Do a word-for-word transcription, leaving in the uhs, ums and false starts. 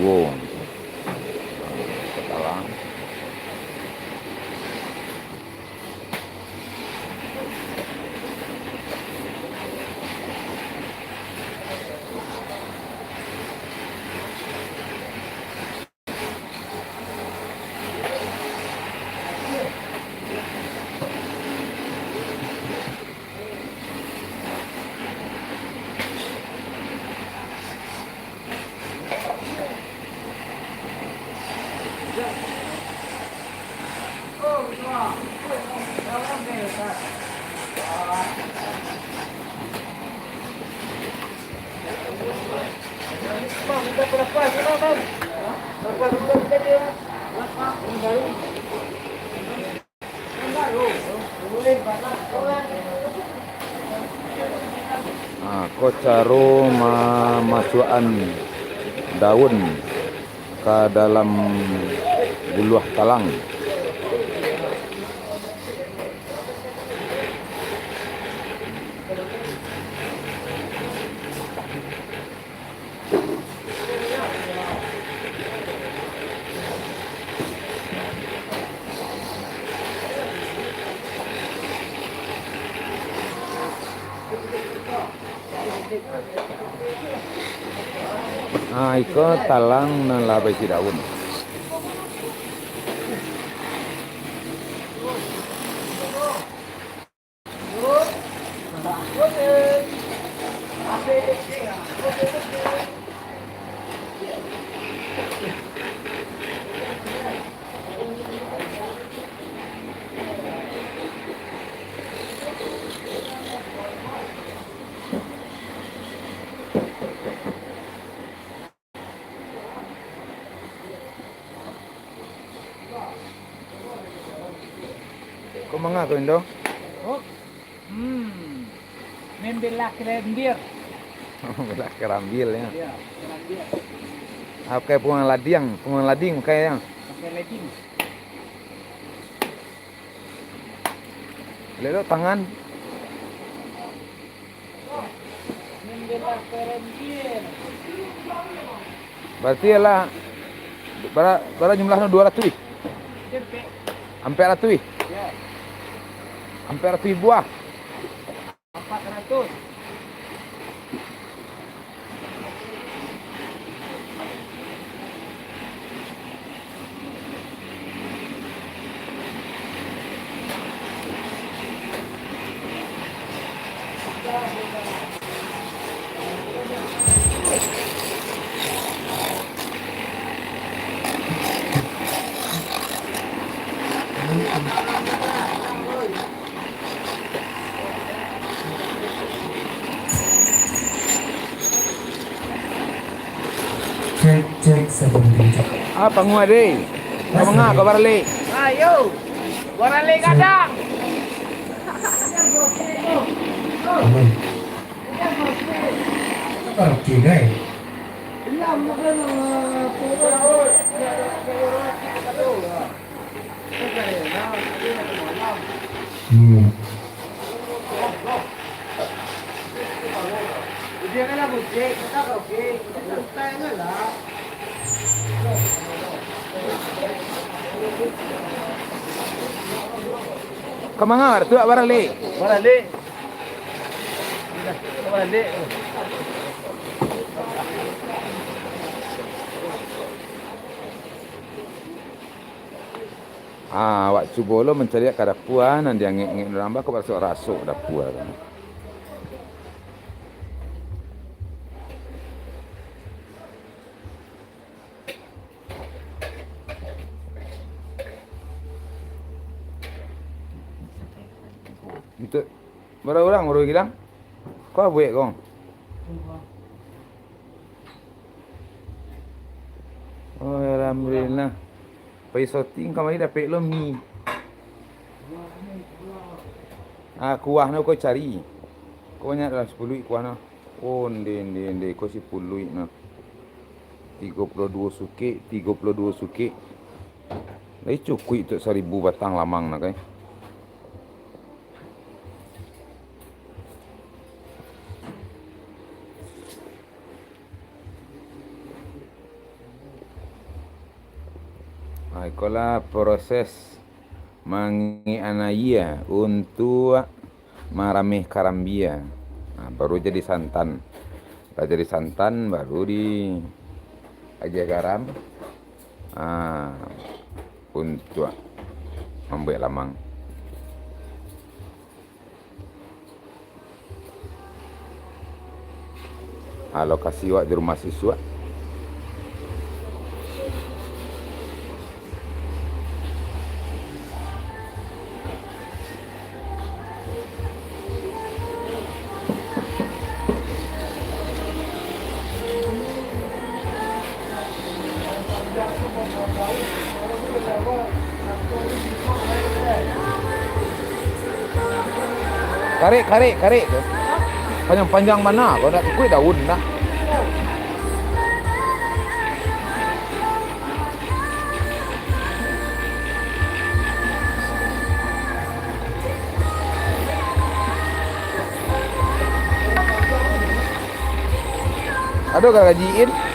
Wo. Katalang. Ah, ko caro mamasuakan daun ka dalam guluah talang. Ah, iko talang nan lah baisi daun. Ko manga ko, Indo? Oh. Hmm. Membelah kerambir. Membelah kerambir, ya. Ya, kerambir. Ah, pakai pungguang lading, pungguang lading pakai, ya. Pakai lading. Lelok tangan. Berarti lah, bara, bara jumlahnyo, duo ratuih? Ampek ratuih? Ampek ratuih buah? Cek, cek, satu, dua, cek. Ah, panguah, deh. Ka manga ko baralek? Ayo, baralek gadang. Aman. Oke, guys. Hmm. Ka manga tu, baralek? Baralek. Baralek. Ah, awak cubo lo mancaliak ka dapua, nan diangek-angek urang, baa kok barasok-rasok dapua tu. Untuak bara urang baru hilang? Ko buek ko? Oh, alhamdulillah. Pai soting kamari dapek lo mi. Ah, kuahnyo ko cari. Ko banyak dalam sapuluah kuahnyo. Oh, ndeh, ndeh, ndeh. Ko sapuluah nah. Tigo puluah duo sukek, tigo puluah duo sukek. Lai cukuik untuak saribu batang lamang nah, kai. Ha, ikolah proses mangikan aia untuak marameh karambia. Ha, baru jadi santan. Lah jadi santan, baru di agiah garam. Ha, untuak mambuek lamang. Ha, lokasi wak di rumah sisuak. Karek, karek, karek tu. Panjang-panjang bana, kalau nak tukuik daun dah. Ado ka gajiin?